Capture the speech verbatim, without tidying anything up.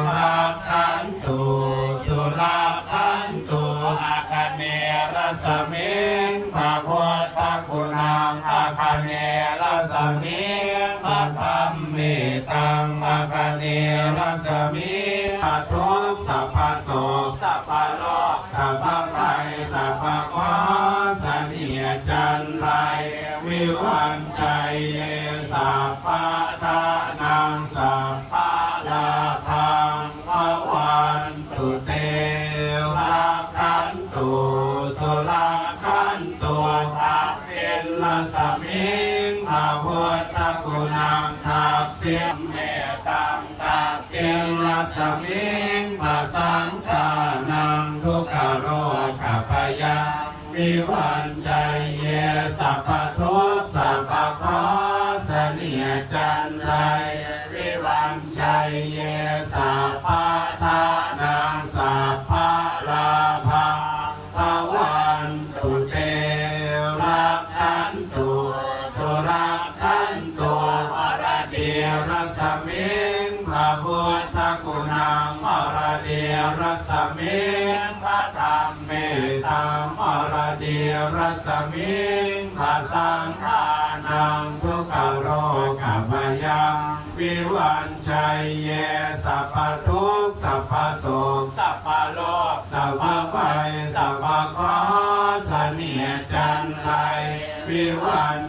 rakkhantu surakkhantu. Āganerasmiṃ bhavotthakhuṇaṃ, āganerasmiṃ bhadhammetaṃ, āganerasmiṃ bhavatu sabbaso, sabbaroga sabbabhaya sabbaghosaniya, canrai vivañjaye, sabbadhanaṃ sabbalābhaṃ bhavantu te. Rakkhantu surakkhantu. Dakkhiṇarasmiṃ bhavotthakhuṇaṃ, dakkhiṇaṃ metaṃ, dakkhiṇarasmiṃ bhasaṅgānaṃ dukkharogabhayaṃ vivañjaye, sabbadukkha sabbabhosaniya, canrai vivañjaye, sabbadhanaṃ sabbalābhaṃ bhavantu te. Rakkhantu surakkhantu. Haratirasmiṃ bhavotthakhuṇaṃ, haratirasmiṃ bhadhammetaṃ, haratirasmiṃ bhasaṅgānaṃ dukkharogabhayaṃ vivañjaye, sabbadukkha sabbasoka sabbaroga sabbabhaya sabbaghosaniya, canrai vivañ